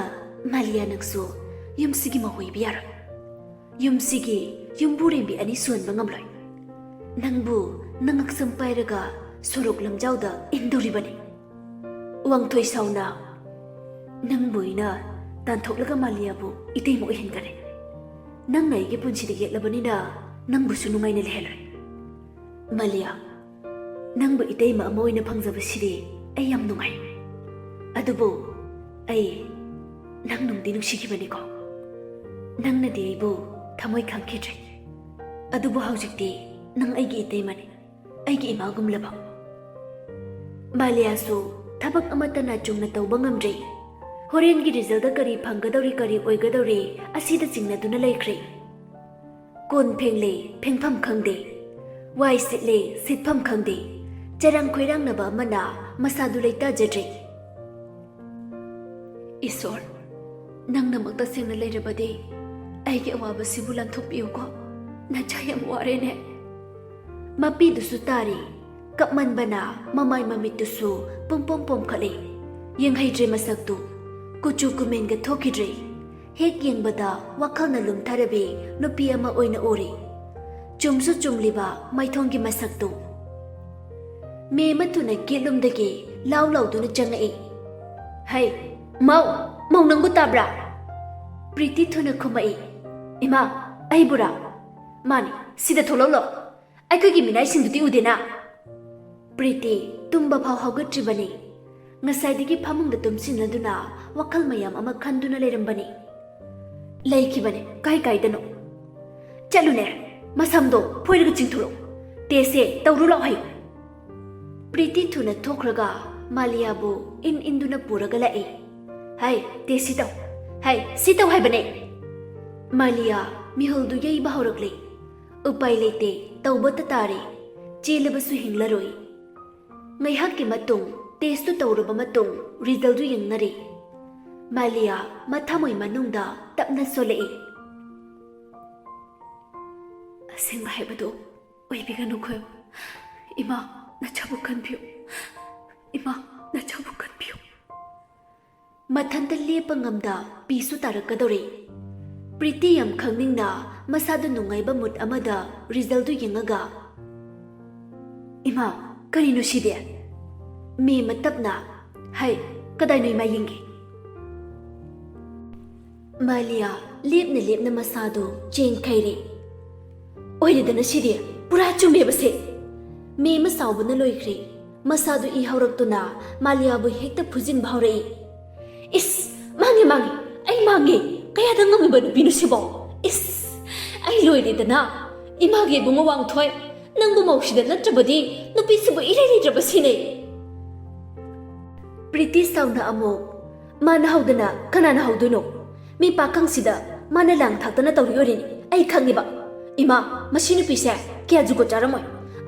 ꯃꯥꯂꯤꯌꯥ, ꯅꯪꯁꯨ ꯌꯨꯝꯁꯤꯒꯤ ꯃꯍꯨ ꯑꯣꯏꯕ ꯌꯥꯔꯣꯏ꯫ ꯌꯨꯝꯁꯤꯒꯤ ꯌꯨꯝꯕꯨꯔꯦꯝꯕꯤ ꯑꯅꯤ ꯁꯨꯍꯟꯕ ꯉꯝꯂꯣꯏ꯫ ꯅꯪꯕꯨ ꯅꯉꯛꯁꯝ ꯄꯥꯏꯔꯒ ꯁꯣꯔꯣꯛ ꯂꯝꯖꯥꯎꯗ ꯏꯟꯗꯧꯔꯤꯕꯅꯤ꯫" ꯋꯥꯡꯊꯣꯏ ꯁꯥꯎꯅ, "ꯅꯪꯕꯨ ꯑꯩꯅ ꯇꯥꯟꯊꯣꯛꯂꯒ ꯃꯥꯂꯤꯌꯥꯕꯨ ꯏꯇꯩꯃ ꯑꯣꯏꯍꯟꯒꯅꯤ꯫ ꯅꯪꯅ ꯑꯩꯒꯤ ꯄꯨꯟꯁꯤꯗ ꯌꯦꯠꯂꯕꯅꯤꯅ ꯅꯪꯕꯨꯁꯨ ꯅꯨꯡꯉꯥꯏꯅ ꯂꯩꯍꯜꯂꯣꯏ꯫ ꯃꯥꯂꯤꯌꯥ, ꯅꯪꯕꯨ ꯏꯇꯩꯃ ꯑꯃ ꯑꯣꯏꯅ ꯐꯪꯖꯕꯁꯤꯗꯤ ꯑꯩ ꯌꯥꯝ ꯅꯨꯡꯉꯥꯏ꯫ ꯑꯗꯨꯕꯨ ꯑꯩ ꯅꯪ ꯅꯨꯡꯗꯤ ꯅꯨꯡꯁꯤꯈꯤꯕꯅꯤꯀꯣ꯫ ꯅꯪꯅꯗꯤ ꯑꯩꯕꯨ ꯊꯃꯣꯏ ꯈꯪꯈꯤꯗ꯭ꯔꯦ꯫ ꯑꯗꯨꯕꯨ ꯍꯧꯖꯤꯛꯇꯤ ꯅꯪ ꯑꯩꯒꯤ ꯏꯇꯩꯃꯅꯤ, ꯑꯩꯒꯤ ꯏꯃꯥꯒꯨꯝꯂꯕ꯫" ꯃꯥꯂꯤꯌꯥꯁꯨ ꯊꯕꯛ ꯑꯃꯠꯇ ꯅꯥꯆꯨꯡꯅ ꯇꯧꯕ ꯉꯝꯗ꯭ꯔꯦ꯫ ꯍꯣꯔꯦꯟꯒꯤ ꯔꯤꯖꯜꯗ ꯀꯔꯤ ꯐꯪꯒꯗꯧꯔꯤ, ꯀꯔꯤ ꯑꯣꯏꯒꯗꯧꯔꯤ, ꯑꯁꯤꯗ ꯆꯤꯡꯅꯗꯨꯅ ꯂꯩꯈ꯭ꯔꯦ꯫ ꯀꯣꯟ ꯐꯦꯡꯂꯦ, ꯐꯦꯡꯐꯝ ꯈꯪꯗꯦ꯫ ꯋꯥꯏ ꯁꯤꯠꯂꯦ, ꯁꯤꯠꯐꯝ ꯈꯪꯗꯦ꯫ ꯆꯔꯥꯡ ꯈꯣꯏꯔꯥꯡꯅꯕ ꯑꯃꯅ ꯃꯁꯥꯗꯨ ꯂꯩꯇꯥꯖꯗ꯭ꯔꯦ꯫ "ꯏꯁꯣꯔ, ꯅꯪꯅꯃꯛ ꯇꯁꯦꯡꯅ ꯂꯩꯔꯕꯗꯤ ꯑꯩꯒꯤ ꯑꯋꯥꯕꯁꯤꯕꯨ ꯂꯥꯟꯊꯣꯛꯄꯤꯌꯨꯀꯣ꯫ ꯅꯆꯥ ꯌꯥꯝ ꯋꯥꯔꯦꯅꯦ꯫" ꯃꯄꯤꯗꯨꯁꯨ ꯇꯥꯔꯤ꯫ ꯀꯞꯃꯟꯕꯅ ꯃꯃꯥꯏ ꯃꯃꯤꯠꯇꯨꯁꯨ ꯄꯨꯡꯄꯣꯝ ꯄꯣꯝꯈꯠꯂꯦ꯫ ꯌꯦꯡꯍꯩꯗ꯭ꯔꯦ ꯃꯁꯛꯇꯨ꯫ ꯀꯨꯆꯨ ꯀꯨꯃꯦꯟꯒ ꯊꯣꯛꯈꯤꯗ꯭ꯔꯦ꯫ ꯍꯦꯛ ꯌꯦꯡꯕꯗ ꯋꯥꯈꯜꯅ ꯂꯨꯝꯊꯔꯕꯤ ꯅꯨꯄꯤ ꯑꯃ ꯑꯣꯏꯅ ꯎꯔꯦ꯫ ꯆꯨꯝꯁꯨ ꯆꯨꯝꯂꯤꯕ ꯃꯥꯏꯊꯣꯡꯒꯤ ꯃꯁꯛꯇꯨ꯫ ꯃꯦꯝ ꯑꯗꯨꯅ ꯒꯦꯠꯂꯣꯝꯗꯒꯤ ꯂꯥꯎ ꯂꯥꯎꯗꯨꯅ ꯆꯪꯉꯛꯏ꯫ "ꯍꯩ, ꯃꯧ, ꯃꯧ ꯅꯪꯕꯨ ꯇꯥꯕ꯭ꯔꯥ?" ꯄ꯭ꯔꯤꯇꯤ ꯊꯨꯅ ꯈꯨꯝꯃꯛꯏ꯫ "ꯏꯃꯥ, ꯑꯩꯕꯨꯔꯥ?" "ꯃꯥꯅꯤ, ꯁꯤꯗ ꯊꯣꯛꯂꯛꯂꯣ꯫ ꯑꯩꯈꯣꯏꯒꯤ ꯃꯤꯅꯥꯏꯁꯤꯡꯗꯨꯗꯤ ꯎꯗꯦꯅ?" ꯄ꯭ꯔꯤꯇꯤ ꯇꯨꯝꯕ ꯐꯥꯎ ꯍꯧꯒꯠꯇ꯭ꯔꯤꯕꯅꯤ꯫ ꯉꯁꯥꯏꯗꯒꯤ ꯐꯃꯨꯡꯗ ꯇꯨꯝꯁꯤꯟꯅꯗꯨꯅ ꯋꯥꯈꯜ ꯃꯌꯥꯝ ꯑꯃ ꯈꯟꯗꯨꯅ ꯂꯩꯔꯝꯕꯅꯤ꯫ "ꯂꯩꯈꯤꯕꯅꯦ, ꯀꯥꯏ ꯀꯥꯏꯗꯅꯣ?" "ꯆꯠꯂꯨꯅꯦ, ꯃꯁꯝꯗꯣ ꯐꯣꯏꯔꯒ ꯆꯤꯡꯊꯣꯔꯛꯎ꯫ ꯇꯦꯁꯦ ꯇꯧꯔꯨ ꯂꯥꯎ ꯍꯥꯏꯌꯨ꯫" ꯄ꯭ꯔꯤꯇꯤ ꯊꯨꯅ ꯊꯣꯛꯈ꯭ꯔꯒ ꯃꯥꯂꯤꯌꯥꯕꯨ ꯏꯟ ꯏꯟꯗꯨꯅ ꯄꯨꯔꯒ ꯂꯥꯛꯏ꯫ "ꯍꯥꯏ, ꯇꯦꯁꯤ ꯇꯧ꯫ ꯍꯥꯏ, ꯁꯤ ꯇꯧ ꯍꯥꯏꯕꯅꯦ꯫" ꯃꯥꯂꯤꯌꯥ ꯃꯤꯍꯨꯜꯗꯨ ꯌꯩꯕ ꯍꯧꯔꯛꯂꯦ꯫ ꯎꯄꯥꯏ ꯂꯩꯇꯦ, ꯇꯧꯕꯇ ꯇꯥꯔꯦ꯫ ꯆꯦꯜꯂꯕꯁꯨ ꯍꯤꯡꯂꯔꯣꯏ꯫ ꯉꯥꯏꯍꯥꯛꯀꯤ ꯃꯇꯨꯡ ꯇꯦꯁꯇꯨ ꯇꯧꯔꯕ ꯃꯇꯨꯡ ꯔꯤꯖꯜꯗꯨ ꯌꯦꯡꯅꯔꯦ꯫ ꯃꯥꯂꯤꯌꯥ ꯃꯊꯃꯣꯏ ꯃꯅꯨꯡꯗ ꯇꯞꯅ ꯁꯣꯜꯂꯛꯏ꯫ "ꯑꯁꯦꯡꯕ ꯍꯥꯏꯕꯗꯨ ꯑꯣꯏꯕꯤꯒꯅꯨꯀꯣ꯫ ꯏꯃꯥ, ꯅꯆꯥꯕꯨ ꯀꯟꯕꯤꯌꯨ꯫ ꯏꯃꯥ, ꯅꯆꯥꯕꯨ ꯀꯟꯕꯤꯌꯨ꯫" ꯃꯊꯟꯇ ꯂꯦꯞꯄ ꯉꯝꯗ ꯄꯤꯁꯨ ꯇꯥꯔꯛꯀꯗꯧꯔꯦ꯫ ꯄ꯭ꯔꯤꯇꯤ ꯌꯥꯝ ꯈꯪꯅꯤꯡꯅ ꯃꯁꯥꯗꯨ ꯅꯨꯡꯉꯥꯏꯕ ꯃꯨꯠ ꯑꯃꯗ ꯔꯤꯖꯜꯗꯨ ꯌꯦꯡꯉꯒ, "ꯏꯃꯥ, ꯀꯔꯤꯅꯣ ꯁꯤꯗꯤ?" ꯃꯦꯝ ꯇꯞꯅ, "ꯍꯩ, ꯀꯗꯥꯏꯅꯣ ꯏꯃꯥ ꯌꯦꯡꯒꯦ꯫" ꯃꯥꯂꯤꯌꯥ ꯂꯦꯞꯅ ꯂꯦꯞꯅ ꯃꯁꯥꯗꯨ ꯆꯦꯟꯈꯩꯔꯦ꯫ "ꯑꯣꯏꯔꯦꯗꯅ ꯁꯤꯗꯤ, ꯄꯨꯔꯥ ꯆꯨꯝꯃꯦꯕꯁꯦ꯫" ꯃꯦꯝ ꯁꯥꯎꯕꯅ ꯂꯣꯏꯈ꯭ꯔꯦ꯫ ꯃꯁꯥꯗꯨ ꯏ ꯍꯧꯔꯛꯇꯨꯅ ꯃꯥꯂꯤꯌꯥꯕꯨ ꯍꯦꯛꯇ ꯐꯨꯖꯤꯟꯕ ꯍꯧꯔꯛꯏ꯫ "ꯏꯁ, ꯃꯥꯡꯉꯦ, ꯃꯥꯡꯉꯦ, ꯑꯩ ꯃꯥꯡꯉꯦ꯫ ꯀꯌꯥꯗ ꯉꯝꯃꯤꯕ ꯅꯨꯄꯤꯅꯣ ꯁꯤꯕꯣ? ꯏꯁ, ꯑꯩ ꯂꯣꯏꯔꯦꯗꯅ꯫ ꯏꯃꯥꯒꯤ ꯏꯕꯨꯡꯉꯣ ꯋꯥꯡꯊꯣꯏ, ꯅꯪꯕꯨ ꯃꯧꯁꯤꯗ ꯅꯠꯇ꯭ꯔꯕꯗꯤ ꯅꯨꯄꯤꯁꯤꯕꯨ ꯏꯔꯩ ꯂꯩꯇ꯭ꯔꯕ ꯁꯤꯅꯦ꯫" ꯄ꯭ꯔꯤꯇꯤ ꯁꯥꯎꯅ ꯑꯃꯨꯛ, "ꯃꯥꯅ ꯍꯧꯗꯅ ꯀꯅꯥꯅ ꯍꯧꯗꯣꯏꯅꯣ? ꯃꯤ ꯄꯥꯈꯪꯁꯤꯗ ꯃꯥꯅ ꯂꯥꯡ ꯊꯥꯛꯇꯅ ꯇꯧꯔꯤ ꯑꯣꯏꯔꯤꯅꯤ, ꯑꯩ ꯈꯪꯉꯤꯕ꯫ ꯏꯃꯥ, ꯃꯁꯤ ꯅꯨꯄꯤꯁꯦ ꯀꯌꯥ ꯖꯨꯒꯣꯠ ꯆꯥꯔꯝꯃꯣꯏ꯫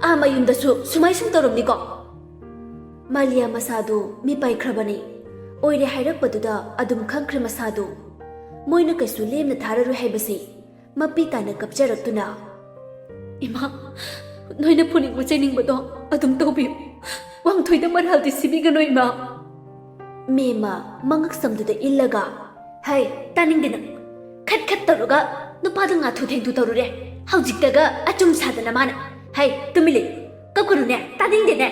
ꯑꯥ ꯃꯌꯨꯝꯗꯁꯨ ꯁꯨꯃꯥꯏ ꯁꯨꯝ ꯇꯧꯔꯝꯅꯤꯀꯣ? ꯃꯥꯂꯤꯌꯥ ꯃꯁꯥꯗꯨ ꯃꯤꯄꯥꯏꯈ꯭ꯔꯕꯅꯤ꯫ ꯑꯣꯏꯔꯦ ꯍꯥꯏꯔꯛꯄꯗꯨꯗ ꯑꯗꯨꯝ ꯈꯪꯈ꯭ꯔꯦ ꯃꯁꯥꯗꯨ꯫ ꯃꯣꯏꯅ ꯀꯩꯁꯨ ꯂꯦꯝꯅ ꯊꯥꯔꯔꯣꯏ ꯍꯥꯏꯕꯁꯤ ꯃꯄꯤ ꯇꯥꯅ ꯀꯞꯆꯔꯛꯇꯨꯅ, "ꯏꯃꯥ, ꯅꯣꯏꯅ ꯐꯨꯅꯤꯡꯕ ꯆꯩꯅꯤꯡꯕꯗꯣ ꯑꯗꯨꯝ ꯇꯧꯕꯤꯌꯨ꯫ ꯋꯥꯡꯊꯣꯏꯗ ꯃꯔꯥꯜꯗꯤ ꯁꯤꯕꯤꯒꯅꯨ, ꯏꯃꯥ꯫" ꯃꯦꯝꯃ ꯃꯉꯛꯁꯝꯗꯨꯗ ꯏꯜꯂꯒ, "ꯍꯩ, ꯇꯥꯅꯤꯡꯗꯦ ꯅꯪ꯫ ꯈꯠ ꯈꯠ ꯇꯧꯔꯒ ꯅꯨꯄꯥꯗ ꯉꯥꯊꯨ ꯊꯦꯡꯊꯨ ꯇꯧꯔꯨꯔꯦ꯫ ꯍꯧꯖꯤꯛꯇꯒ ꯑꯆꯨꯝ ꯁꯥꯗꯅ ꯃꯥꯅ꯫ ꯍꯩ, ꯇꯨꯃꯤꯟ ꯂꯩꯌꯨ꯫ ꯀꯞꯀꯅꯨꯅꯦ, ꯇꯥꯅꯤꯡꯗꯦꯅꯦ꯫"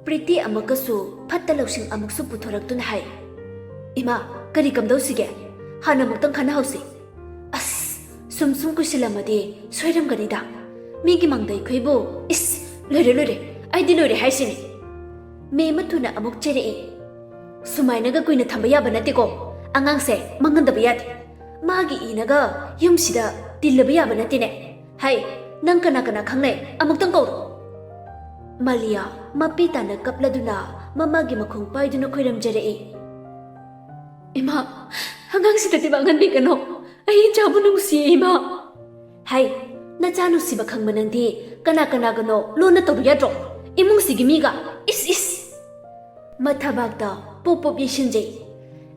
ꯄ꯭ꯔꯤꯇꯤ ꯑꯃꯨꯛꯀꯁꯨ ꯐꯠꯇ ꯂꯧꯁꯤꯡ ꯑꯃꯨꯛꯁꯨ ꯄꯨꯊꯣꯔꯛꯇꯨꯅ ꯍꯥꯏ, "ꯏꯃꯥ, ꯀꯔꯤ ꯀꯝꯗꯧꯁꯤꯒꯦ? ꯍꯥꯟꯅ ꯑꯃꯨꯛꯇꯪ ꯈꯟꯅꯍꯧꯁꯤ꯫ ꯑꯁ, ꯁꯨꯝ ꯁꯨꯝ ꯀꯨꯏꯁꯤꯜꯂꯝꯃꯗꯤ ꯁꯣꯏꯔꯝꯒꯅꯤꯗ꯫ ꯃꯤꯒꯤ ꯃꯥꯡꯗ ꯑꯩꯈꯣꯏꯕꯨ, ꯏꯁ, ꯂꯣꯏꯔꯦ, ꯂꯣꯏꯔꯦ, ꯑꯩꯗꯤ ꯂꯣꯏꯔꯦ ꯍꯥꯏꯁꯤꯅꯤ꯫" ꯃꯦꯝꯃ ꯊꯨꯅ ꯑꯃꯨꯛ ꯆꯩꯔꯛꯏ, "ꯁꯨꯃꯥꯏꯅꯒ ꯀꯨꯏꯅ ꯊꯝꯕ ꯌꯥꯕ ꯅꯠꯇꯦꯀꯣ꯫ ꯑꯉꯥꯡꯁꯦ ꯃꯥꯡꯍꯟꯗꯕ ꯌꯥꯗꯦ꯫ ꯃꯥꯒꯤ ꯏꯅꯒ ꯌꯨꯝꯁꯤꯗ ꯇꯤꯜꯂꯕ ꯌꯥꯕ ꯅꯠꯇꯦꯅꯦ꯫ ꯍꯩ, ꯅꯪ ꯀꯅꯥ ꯀꯅꯥ ꯈꯪꯅꯩ? ꯑꯃꯨꯛꯇꯪ ꯀꯧꯔꯣ꯫" ꯃꯥꯂꯤꯌꯥ ꯃꯄꯤ ꯇꯥꯅ ꯀꯞꯂꯗꯨꯅ ꯃꯃꯥꯒꯤ ꯃꯈꯣꯡ ꯄꯥꯏꯗꯨꯅ ꯈꯣꯏꯔꯝꯖꯔꯛꯏ꯫ "ꯏꯃꯥ, ꯑꯉꯥꯡꯁꯤꯗꯗꯤ ꯃꯥꯡꯍꯟꯕꯤꯒꯅꯨ꯫ ꯑꯩ ꯏꯆꯥꯕꯨ ꯅꯨꯡꯁꯤꯌꯦ, ꯏꯃꯥ꯫" "ꯍꯩ, ꯅꯆꯥ ꯅꯨꯡꯁꯤꯕ ꯈꯪꯕ ꯅꯪꯗꯤ ꯀꯅꯥ ꯀꯅꯥꯒꯅꯣ ꯂꯣꯟꯅ ꯇꯧꯔꯨ ꯌꯥꯗ꯭ꯔꯣ? ꯏꯃꯨꯡꯁꯤꯒꯤ ꯃꯤꯒ, ꯏꯁ, ꯏꯁ!" ꯃꯊꯕꯥꯛꯇ ꯄꯣꯞ ꯄꯣꯞ ꯌꯩꯁꯤꯟꯖꯩ꯫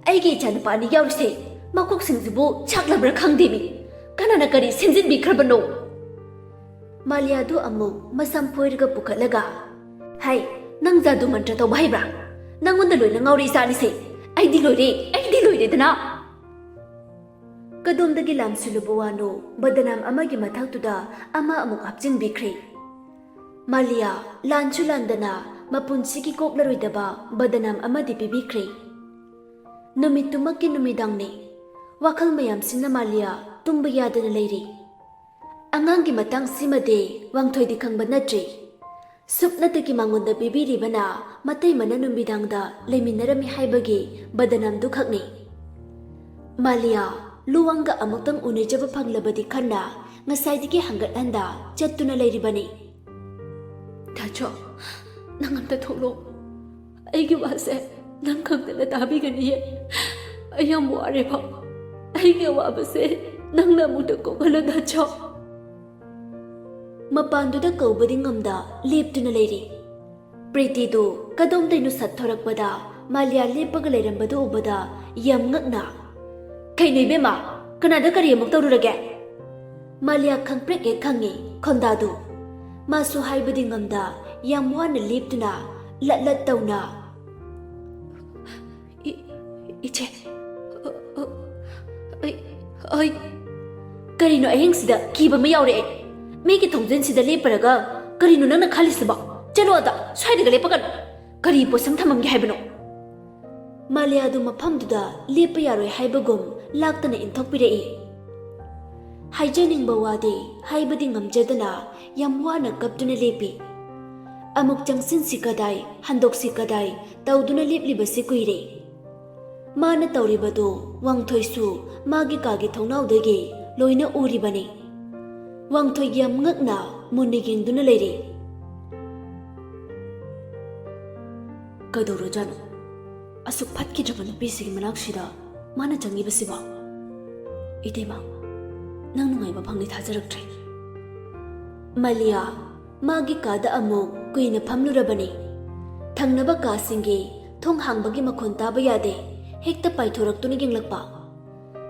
"ꯑꯩꯒꯤ ꯏꯆꯥꯅꯨꯄꯥ ꯑꯅꯤ ꯌꯥꯎꯔꯤꯁꯦ ꯃꯀꯣꯛꯁꯤꯡꯁꯤꯕꯨ ꯆꯥꯛꯂꯕ꯭ꯔꯥ ꯈꯪꯗꯦꯃꯤ꯫ ꯀꯅꯥꯅ ꯀꯔꯤ ꯁꯦꯝꯖꯤꯟꯕꯤꯈ꯭ꯔꯕꯅꯣ?" ꯃꯥꯂꯤꯌꯥꯗꯨ ꯑꯃꯨꯛ ꯃꯁꯝ ꯐꯣꯏꯔꯒ ꯄꯨꯈꯠꯂꯒ, "ꯍꯩ, ꯅꯪ ꯖꯥꯗꯨ ꯃꯟꯇ꯭ꯔ ꯇꯧꯕ ꯍꯩꯕ꯭ꯔꯥ? ꯅꯪꯉꯣꯟꯗ ꯂꯣꯏꯅ ꯉꯥꯎꯔꯦ ꯏꯆꯥꯅꯤꯁꯦ꯫ ꯑꯩꯗꯤ ꯂꯣꯏꯔꯦ, ꯑꯩꯗꯤ ꯂꯣꯏꯔꯦꯗꯅ!" ꯀꯗꯣꯝꯗꯒꯤ ꯂꯥꯝꯁꯤꯜꯂꯨꯕ ꯋꯥꯅꯣ, ꯕꯗꯅꯥꯝ ꯑꯃꯒꯤ ꯃꯊꯛꯇꯨꯗ ꯑꯃ ꯑꯃꯨꯛ ꯍꯥꯞꯆꯤꯟꯕꯤꯈ꯭ꯔꯦ꯫ ꯃꯥꯂꯤꯌꯥ ꯂꯥꯟꯁꯨ ꯂꯥꯟꯗꯅ ꯃꯄꯨꯟꯁꯤꯒꯤ ꯀꯣꯛꯂꯔꯣꯏꯗꯕ ꯕꯗꯅꯥꯝ ꯑꯃꯗꯤ ꯄꯤꯕꯤꯈ꯭ꯔꯦ꯫ ꯅꯨꯃꯤꯠꯇꯨꯃꯛꯀꯤ ꯅꯨꯃꯤꯗꯥꯡꯅꯤ꯫ ꯋꯥꯈꯜ ꯃꯌꯥꯝꯁꯤꯅ ꯃꯥꯂꯤꯌꯥ ꯇꯨꯝꯕ ꯌꯥꯗꯅ ꯂꯩꯔꯤ꯫ ꯑꯉꯥꯡꯒꯤ ꯃꯇꯥꯡꯁꯤꯃꯗꯤ ꯋꯥꯡꯊꯣꯏꯗꯤ ꯈꯪꯕ ꯅꯠꯇ꯭ꯔꯤ꯫ ꯁꯨꯞꯅꯇꯒꯤ ꯃꯉꯣꯟꯗ ꯄꯤꯕꯤꯔꯤꯕꯅ ꯃꯇꯩꯃꯅ ꯅꯨꯃꯤꯗꯥꯡꯗ ꯂꯩꯃꯤꯟꯅꯔꯝꯃꯤ ꯍꯥꯏꯕꯒꯤ ꯕꯗꯅꯥꯝꯗꯨ ꯈꯛꯅꯤ꯫ ꯃꯥꯂꯤꯌꯥ ꯂꯨꯋꯥꯡꯒ ꯑꯃꯨꯛꯇꯪ ꯎꯅꯖꯕ ꯐꯪꯂꯕꯗꯤ ꯈꯟꯅ ꯉꯁꯥꯏꯗꯒꯤ ꯍꯪꯒꯠ ꯍꯟꯗ ꯆꯠꯇꯨꯅ ꯂꯩꯔꯤꯕꯅꯤ꯫ "ꯗꯥꯆꯣ, ꯅꯪ ꯑꯝꯇ ꯊꯣꯛꯂꯛꯑꯣ꯫ ꯑꯩꯒꯤ ꯋꯥꯁꯦ ꯅꯪ ꯈꯛꯇꯅ ꯇꯥꯕꯤꯒꯅꯤꯌꯦ꯫ ꯑꯩ ꯌꯥꯝ ꯋꯥꯔꯦꯕ꯫ ꯑꯩꯒꯤ ꯑꯋꯥꯕꯁꯦ ꯅꯪꯅ ꯑꯃꯨꯛꯇ ꯀꯣꯛꯍꯜꯂꯣ, ꯗꯥꯆꯣ꯫" ꯃꯄꯥꯟꯗꯨꯗ ꯀꯧꯕꯗꯤ ꯉꯝꯗ ꯂꯦꯞꯇꯨꯅ ꯂꯩꯔꯤ꯫ ꯄ꯭ꯔꯤꯇꯤꯗꯨ ꯀꯗꯣꯝꯗꯩꯅꯣ ꯁꯠ ꯊꯣꯔꯛꯄꯗ ꯃꯥꯂꯤꯌꯥ ꯂꯦꯞꯄꯒ ꯂꯩꯔꯝꯕꯗꯨ ꯎꯕꯗ ꯌꯥꯝ ꯉꯛꯅ, "ꯀꯩꯅꯣ ꯏꯕꯦꯝꯃ, ꯀꯅꯥꯗ ꯀꯔꯤ ꯑꯃꯨꯛ ꯇꯧꯔꯨꯔꯒꯦ?" ꯃꯥꯂꯤꯌꯥ ꯈꯪꯄ꯭ꯔꯦꯛ ꯍꯦꯛ ꯈꯪꯉꯤ ꯈꯣꯟꯗꯥꯗꯨ꯫ ꯃꯥꯁꯨ ꯍꯥꯏꯕꯗꯤ ꯉꯝꯗ ꯌꯥꯝ ꯋꯥꯅ ꯂꯦꯞꯇꯨꯅ ꯂꯠ ꯂꯠ ꯇꯧꯅ, "ꯏ-, ꯏꯆꯦ, ꯑ, ꯑ, ꯑꯩ, ꯑꯩ, ꯀꯔꯤꯅꯣ ꯑꯍꯤꯡꯁꯤꯗ ꯀꯤꯕ ꯑꯃ ꯌꯥꯎꯔꯛꯑꯦ? ꯃꯤꯒꯤ ꯊꯣꯡꯖꯤꯟꯁꯤꯗ ꯂꯦꯞꯄꯔꯒ ꯀꯔꯤꯅꯣ ꯅꯪꯅ ꯈꯜꯂꯤꯁꯤꯕꯣ? ꯆꯠꯂꯣ ꯑꯗ, ꯁ꯭ꯋꯥꯏꯗꯒ ꯂꯦꯞꯄꯒꯅꯨ꯫ ꯀꯔꯤ ꯄꯣꯠꯁꯝ ꯊꯝꯃꯝꯒꯦ ꯍꯥꯏꯕꯅꯣ?" ꯃꯥꯂꯤꯌꯥꯗꯨ ꯃꯐꯝꯗꯨꯗ ꯂꯦꯞꯄ ꯌꯥꯔꯣꯏ ꯍꯥꯏꯕꯒꯨꯝ ꯂꯥꯛꯇꯅ ꯏꯟꯊꯣꯛꯄꯤꯔꯛꯏ꯫ ꯍꯥꯏꯖꯅꯤꯡꯕ ꯋꯥꯗꯤ ꯍꯥꯏꯕꯗꯤ ꯉꯝꯖꯗꯅ ꯌꯥꯝ ꯋꯥꯅ ꯀꯞꯇꯨꯅ ꯂꯦꯞꯄꯤ꯫ ꯑꯃꯨꯛ ꯆꯪꯁꯤꯟꯁꯤ ꯀꯗꯥꯏ, ꯍꯟꯗꯣꯛꯁꯤ ꯀꯗꯥꯏ ꯇꯧꯗꯨꯅ ꯂꯦꯞꯂꯤꯕꯁꯤ ꯀꯨꯏꯔꯦ꯫ ꯃꯥꯅ ꯇꯧꯔꯤꯕꯗꯨ ꯋꯥꯡꯊꯣꯏꯁꯨ ꯃꯥꯒꯤ ꯀꯥꯒꯤ ꯊꯣꯡꯅꯥꯎꯗꯒꯤ ꯂꯣꯏꯅ ꯎꯔꯤꯕꯅꯤ꯫ ꯋꯥꯡꯊꯣꯏ ꯌꯥꯝ ꯉꯛꯅ ꯃꯨꯟꯅ ꯌꯦꯡꯗꯨꯅ ꯂꯩꯔꯤ꯫ "ꯀꯩꯗꯧꯔꯖꯥꯠꯅꯣ? ꯑꯁꯨꯛ ꯐꯠꯈꯤꯗ꯭ꯔꯕ ꯅꯨꯄꯤꯁꯤꯒꯤ ꯃꯅꯥꯛꯁꯤꯗ ꯃꯥꯅ ꯆꯪꯉꯤꯕꯁꯤꯕꯣ? ꯏꯇꯩꯃ, ꯅꯪ ꯅꯨꯡꯉꯥꯏꯕ ꯐꯪꯅꯤ ꯊꯥꯖꯔꯛꯇ꯭ꯔꯦ꯫" ꯃꯥꯂꯤꯌꯥ ꯃꯥꯒꯤ ꯀꯥꯗ ꯑꯃꯨꯛ ꯀꯨꯏꯅ ꯐꯝꯂꯨꯔꯕꯅꯤ꯫ ꯊꯪꯅꯕ ꯀꯥꯁꯤꯡꯒꯤ ꯊꯣꯡ ꯍꯥꯡꯕꯒꯤ ꯃꯈꯣꯟ ꯇꯥꯕ ꯌꯥꯗꯦ꯫ ꯍꯦꯛꯇ ꯄꯥꯏꯊꯣꯔꯛꯇꯨꯅ ꯌꯦꯡꯂꯛꯄ꯫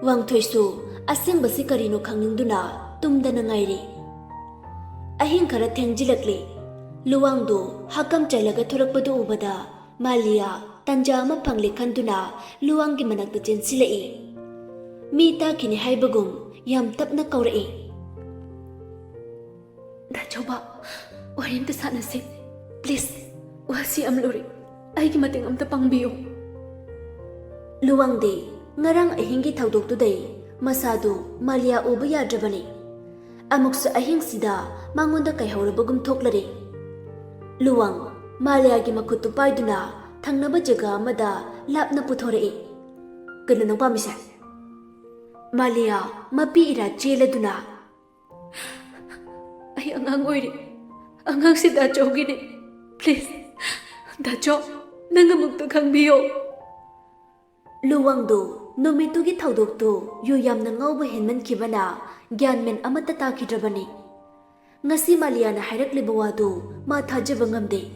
ꯋꯥꯡꯊꯣꯏꯁꯨ ꯑꯁꯦꯡꯕꯁꯤ ꯀꯔꯤꯅꯣ ꯈꯪꯅꯤꯡꯗꯨꯅ ꯇꯨꯝꯗꯅ ꯉꯥꯏꯔꯤ꯫ ꯑꯍꯤꯡ ꯈꯔ ꯊꯦꯡꯖꯤꯜꯂꯛꯂꯤ꯫ ꯂꯨꯋꯥꯡꯗꯨ ꯍꯥꯀꯝ ꯆꯜꯂꯒ ꯊꯣꯔꯛꯄꯗꯨ ꯎꯕꯗ ꯃꯥꯂꯤꯌꯥ ꯇꯟꯖꯥ ꯑꯃ ꯐꯪꯂꯦ ꯈꯟꯗꯨꯅ ꯂꯨꯋꯥꯡꯒꯤ ꯃꯅꯥꯛꯇ ꯆꯦꯟꯁꯤꯜꯂꯛꯏ꯫ ꯃꯤ ꯇꯥꯈꯤꯅꯤ ꯍꯥꯏꯕꯒꯨꯝ ꯌꯥꯝ ꯇꯞꯅ ꯀꯧꯔꯛꯏ꯫ "ꯗꯥꯆꯧꯕ, ꯋꯥꯔꯤ ꯑꯝꯇ ꯁꯥꯟꯅꯁꯤ꯫ Please, ꯋꯥꯁꯤ ꯌꯥꯝ ꯂꯨꯔꯦ꯫ ꯑꯩꯒꯤ ꯃꯇꯦꯡ ꯑꯝꯇ ꯄꯥꯡꯕꯤꯌꯨ꯫" ꯂꯨꯋꯥꯡꯗꯤ ꯉꯔꯥꯡ ꯑꯍꯤꯡꯒꯤ ꯊꯧꯗꯣꯛꯇꯨꯗꯩ ꯃꯁꯥꯗꯨ ꯃꯥꯂꯤꯌꯥ ꯎꯕ ꯌꯥꯗ꯭ꯔꯕꯅꯤ꯫ ꯑꯃꯨꯛꯁꯨ ꯑꯍꯤꯡꯁꯤꯗ ꯃꯉꯣꯟꯗ ꯀꯩꯍꯧꯔꯕꯒꯨꯝ ꯊꯣꯛꯂꯔꯦ꯫ ꯂꯨꯋꯥꯡ ꯃꯥꯂꯤꯌꯥꯒꯤ ꯃꯈꯨꯠꯇꯨ ꯄꯥꯏꯗꯨꯅ ꯊꯪꯅꯕ ꯖꯒꯥ ꯑꯃꯗ ꯂꯥꯞꯅ ꯄꯨꯊꯣꯔꯛꯏ꯫ "ꯀꯩꯅꯣ ꯅꯪ ꯄꯥꯝꯃꯤꯁꯦ?" ꯃꯥꯂꯤꯌꯥ ꯃꯄꯤ ꯏꯔꯥ ꯆꯦꯜꯂꯗꯨꯅ, "ꯑꯩ ꯑꯉꯥꯡ ꯑꯣꯏꯔꯤ꯫ ꯑꯉꯥꯡꯁꯤ ꯗꯥꯆꯧꯒꯤꯅꯤ꯫ Please, ꯗꯥꯆꯧ, ꯅꯪ ꯑꯃꯨꯛꯇ ꯈꯪꯕꯤꯌꯣ꯫" ꯂꯨꯋꯥꯡꯗꯨ ꯅꯨꯃꯤꯠꯇꯨꯒꯤ ꯊꯧꯗꯣꯛꯇꯨ ꯌꯨ ꯌꯥꯝꯅ ꯉꯥꯎꯕ ꯍꯦꯟꯃꯟꯈꯤꯕꯅ ꯒ꯭ꯌꯥꯟ ꯃꯦꯟ ꯑꯃꯠꯇ ꯇꯥꯈꯤꯗ꯭ꯔꯕꯅꯤ꯫ ꯉꯁꯤ ꯃꯥꯂꯤꯌꯥꯅ ꯍꯥꯏꯔꯛꯂꯤꯕ ꯋꯥꯗꯨ ꯃꯥ ꯊꯥꯖꯕ ꯉꯝꯗꯦ꯫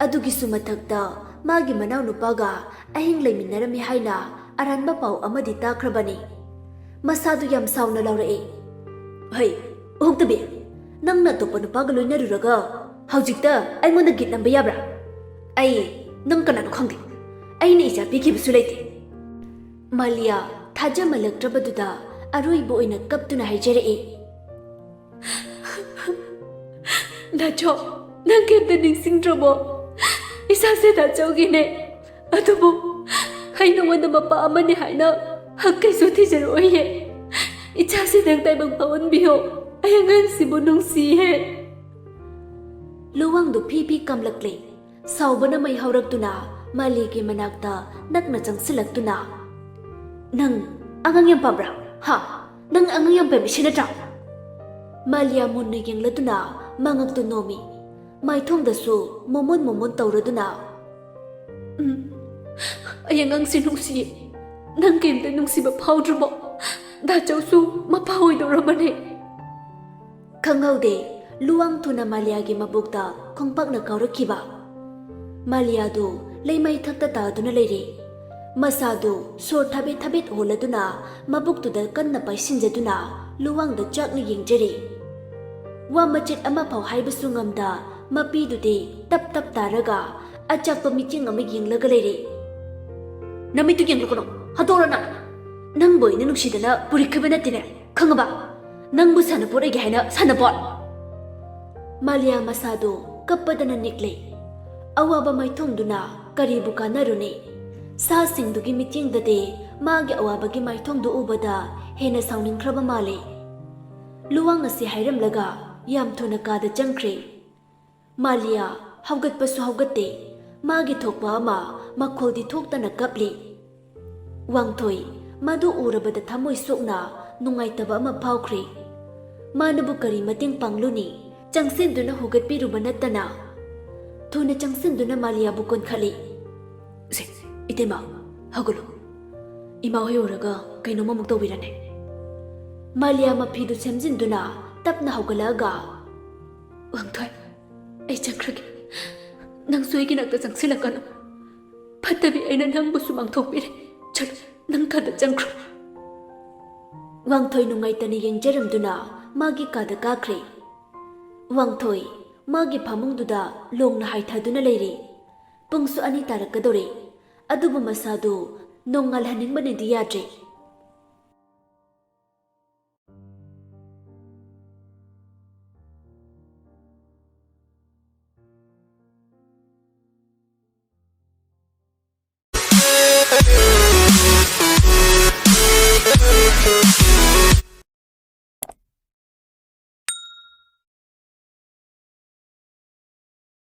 ꯑꯗꯨꯒꯤꯁꯨ ꯃꯊꯛꯇ ꯃꯥꯒꯤ ꯃꯅꯥꯎꯅꯨꯄꯥꯒ ꯑꯍꯤꯡ ꯂꯩꯃꯤꯟꯅꯔꯝꯃꯤ ꯍꯥꯏꯅ ꯑꯔꯥꯟꯕ ꯄꯥꯎ ꯑꯃꯗꯤ ꯇꯥꯈ꯭ꯔꯕꯅꯤ꯫ ꯃꯁꯥꯗꯨ ꯌꯥꯝ ꯁꯥꯎꯅ ꯂꯥꯎꯔꯛꯏ, "ꯍꯩ, ꯎꯍꯧꯇꯕꯤ, ꯅꯪꯅ ꯑꯇꯣꯞꯄ ꯅꯨꯄꯥꯒ ꯂꯣꯏꯅꯔꯨꯔꯒ ꯍꯧꯖꯤꯛꯇ ꯑꯩꯉꯣꯟꯗ ꯒꯤꯠ ꯅꯝꯕ ꯌꯥꯕ꯭ꯔꯥ? ꯑꯩ ꯅꯪ ꯀꯅꯥꯅꯣ ꯈꯪꯗꯦ꯫ ꯑꯩꯅ ꯏꯆꯥ ꯄꯤꯈꯤꯕꯁꯨ ꯂꯩꯇꯦ꯫" ꯃꯥꯂꯤꯌꯥ ꯊꯥꯖꯃꯜꯂꯛꯇ꯭ꯔꯕꯗꯨꯗ ꯑꯔꯣꯏꯕ ꯑꯣꯏꯅ ꯀꯞꯇꯨꯅ ꯍꯥꯏꯖꯔꯛꯏ, "ꯗꯥꯆꯧ, ꯅꯪ ꯀꯩꯝꯇ ꯅꯤꯡꯁꯤꯡꯗ꯭ꯔꯕꯣ? ꯏꯆꯥꯁꯦ ꯗꯥꯆꯧꯒꯤꯅꯦ꯫ ꯑꯗꯨꯕꯨ ꯑꯩ ꯅꯉꯣꯟꯗ ꯃꯄꯥ ꯑꯃꯅꯤ ꯍꯥꯏꯅ ꯍꯛ ꯀꯩꯁꯨ ꯊꯤꯖꯔꯛꯑꯣꯏꯌꯦ꯫ ꯏꯆꯥꯁꯦ ꯅꯪ ꯇꯥꯏꯕꯪ ꯐꯥꯎꯍꯟꯕꯤꯌꯣ꯫ ꯑꯩ ꯑꯉꯥꯡꯁꯤꯕꯨ ꯅꯨꯡꯁꯤꯌꯦ꯫" ꯂꯨꯋꯥꯡꯗꯨ ꯐꯤ ꯐꯤ ꯀꯝꯂꯛꯂꯦ꯫ ꯁꯥꯎꯕꯅ ꯃꯩ ꯍꯧꯔꯛꯇꯨꯅ ꯃꯥꯂꯤꯌꯥꯒꯤ ꯃꯅꯥꯛꯇ ꯅꯛꯅ ꯆꯪꯁꯤꯜꯂꯛꯇꯨꯅ, "ꯅꯪ ꯑꯉꯥꯡ ꯌꯥꯝ ꯄꯥꯝꯕ꯭ꯔꯥ? ꯍꯥ? ꯅꯪ ꯑꯉꯥꯡ ꯌꯥꯝ ꯄꯥꯝꯃꯤꯁꯤ ꯅꯠꯇ꯭ꯔꯥ?" ꯃꯥꯂꯤꯌꯥ ꯃꯨꯟꯅ ꯌꯦꯡꯂꯗꯨꯅ ꯃꯉꯛꯇꯨ ꯅꯣꯝꯃꯤ꯫ ꯃꯥꯏꯊꯣꯡꯗꯁꯨ ꯃꯣꯃꯣꯟ ꯃꯣꯃꯣꯟ ꯇꯧꯔꯗꯨꯅ, "ꯎꯝ, ꯑꯩ ꯑꯉꯥꯡꯁꯤ ꯅꯨꯡꯁꯤꯌꯦ꯫ ꯅꯪ ꯀꯩꯝꯇ ꯅꯨꯡꯁꯤꯕ ꯐꯥꯎꯗ꯭ꯔꯕꯣ? ꯗꯥꯆꯧꯁꯨ ꯃꯄꯥ ꯑꯣꯏꯗꯧꯔꯕꯅꯦ꯫" ꯈꯪꯍꯧꯗꯦ, ꯂꯨꯋꯥꯡ ꯊꯨꯅ ꯃꯥꯂꯤꯌꯥꯒꯤ ꯃꯕꯨꯛꯇ ꯈꯣꯡꯄꯥꯛꯅ ꯀꯥꯎꯔꯛꯈꯤꯕ꯫ ꯃꯥꯂꯤꯌꯥꯗꯨ ꯂꯩꯃꯥꯏ ꯊꯛꯇ ꯇꯥꯗꯨꯅ ꯂꯩꯔꯤ꯫ ꯃꯁꯥꯗꯨ ꯁꯣꯔ ꯊꯥꯕꯦꯠ ꯊꯥꯕꯦꯠ ꯍꯣꯜꯂꯗꯨꯅ ꯃꯕꯨꯛꯇꯨꯗ ꯀꯟꯅ ꯄꯥꯏꯁꯤꯟꯖꯗꯨꯅ ꯂꯨꯋꯥꯡꯗ ꯆꯥꯛꯅ ꯌꯦꯡꯖꯔꯤ꯫ ꯋꯥ ꯃꯆꯦꯠ ꯑꯃꯐꯥꯎ ꯍꯥꯏꯕꯁꯨ ꯉꯝꯗ ꯃꯄꯤꯗꯨꯗꯤ ꯇꯞ ꯇꯞ ꯇꯥꯔꯒ ꯑꯆꯥꯛꯄ ꯃꯤꯠꯌꯦꯡ ꯑꯃ ꯌꯦꯡꯂꯒ ꯂꯩꯔꯤ꯫ "ꯅꯃꯤꯠꯇꯨ ꯌꯦꯡꯂꯛꯀꯅꯨ, ꯍꯟꯗꯣꯛꯑꯣ ꯅꯪ꯫ ꯅꯪꯕꯨ ꯑꯩꯅ ꯅꯨꯡꯁꯤꯗꯅ ꯄꯨꯔꯛꯈꯤꯕ ꯅꯠꯇꯦꯅꯦ, ꯈꯪꯉꯕ? ꯅꯪꯕꯨ ꯁꯥꯟꯅꯄꯣꯠ ꯑꯩꯒꯤ ꯍꯥꯏꯅ ꯁꯥꯟꯅꯄꯣꯠ꯫" ꯃꯥꯂꯤꯌꯥ ꯃꯁꯥꯗꯨ ꯀꯞꯄꯗꯅ ꯅꯤꯛꯂꯦ꯫ ꯑꯋꯥꯕ ꯃꯥꯏꯊꯣꯡꯗꯨꯅ ꯀꯔꯤꯕꯨ ꯀꯥꯟꯅꯔꯨꯅꯤ? ꯁꯥꯁꯤꯡꯗꯨꯒꯤ ꯃꯤꯠꯌꯦꯡꯗꯗꯤ ꯃꯥꯒꯤ ꯑꯋꯥꯕꯒꯤ ꯃꯥꯏꯊꯣꯡꯗꯨ ꯎꯕꯗ ꯍꯦꯟꯅ ꯁꯥꯎꯅꯤꯡꯈ꯭ꯔꯕ ꯃꯥꯜꯂꯦ꯫ ꯂꯨꯋꯥꯡ ꯑꯁꯤ ꯍꯥꯏꯔꯝꯂꯒ ꯌꯥꯝ ꯊꯨꯅ ꯀꯥꯗ ꯆꯪꯈ꯭ꯔꯦ꯫ ꯃꯥꯂꯤꯌꯥ ꯍꯧꯒꯠꯄꯁꯨ ꯍꯧꯒꯠꯇꯦ꯫ ꯃꯥꯒꯤ ꯊꯣꯛꯄ ꯑꯃ ꯃꯈꯣꯜꯗꯤ ꯊꯣꯛꯇꯅ ꯀꯞꯂꯤ꯫ ꯋꯥꯡꯊꯣꯏ ꯃꯗꯨ ꯎꯔꯕꯗ ꯊꯃꯣꯏ ꯁꯣꯛꯅ ꯅꯨꯡꯉꯥꯏꯇꯕ ꯑꯃ ꯐꯥꯎꯈ꯭ꯔꯦ꯫ ꯃꯥꯅꯕꯨ ꯀꯔꯤ ꯃꯇꯦꯡ ꯄꯥꯡꯂꯨꯅꯤ? ꯆꯪꯁꯤꯟꯗꯨꯅ ꯍꯨꯒꯠꯄꯤꯔꯨꯕ ꯅꯠꯇꯅ꯫ ꯊꯨꯅ ꯆꯪꯁꯤꯟꯗꯨꯅ ꯃꯥꯂꯤꯌꯥꯕꯨ ꯀꯣꯟꯈꯠꯂꯤ꯫ "ꯁꯦ, ꯏꯇꯩꯃ, ꯍꯧꯒꯠꯂꯨ꯫ ꯏꯃꯥ ꯍꯣꯏ ꯎꯔꯒ ꯀꯩꯅꯣꯝꯃ ꯑꯃꯨꯛ ꯇꯧꯕꯤꯔꯅꯤ꯫" ꯃꯥꯂꯤꯌꯥ ꯃꯐꯤꯗꯨ ꯁꯦꯝꯖꯤꯟꯗꯨꯅ ꯇꯞꯅ ꯍꯧꯒꯠꯂꯛꯑꯒ ꯋꯥꯡꯊꯣꯏ, ꯑꯩ ꯆꯠꯈ꯭ꯔꯒꯦ꯫ ꯅꯪꯁꯨ ꯑꯩꯒꯤ ꯅꯥꯛꯇ ꯆꯪꯁꯤꯜꯂꯛꯀꯅꯨ꯫ ꯐꯠꯇꯕꯤ ꯑꯩꯅ ꯅꯪꯕꯨꯁꯨ ꯃꯥꯡꯊꯣꯛꯄꯤꯔꯦ꯫ ꯆꯠꯂꯣ, ꯅꯪ ꯀꯥꯗ ꯆꯪꯈ꯭ꯔꯣ꯫ ꯋꯥꯡꯊꯣꯏ ꯅꯨꯡꯉꯥꯏꯇꯅ ꯌꯦꯡꯖꯔꯝꯗꯨꯅ ꯃꯥꯒꯤ ꯀꯥꯗ ꯀꯥꯈ꯭ꯔꯦ꯫ ꯋꯥꯡꯊꯣꯏ ꯃꯥꯒꯤ ꯐꯃꯨꯡꯗꯨꯗ ꯂꯣꯡꯅ ꯍꯥꯏꯊꯗꯨꯅ ꯂꯩꯔꯦ꯫ ꯄꯨꯡꯁꯨ ꯑꯅꯤ ꯇꯥꯔꯛꯀꯗꯧꯔꯦ꯫ ꯑꯗꯨꯕꯨ ꯃꯁꯥꯗꯨ ꯅꯣꯡꯉꯥꯜꯍꯟꯅꯤꯡꯕꯅꯗꯤ ꯌꯥꯗ꯭ꯔꯦ꯫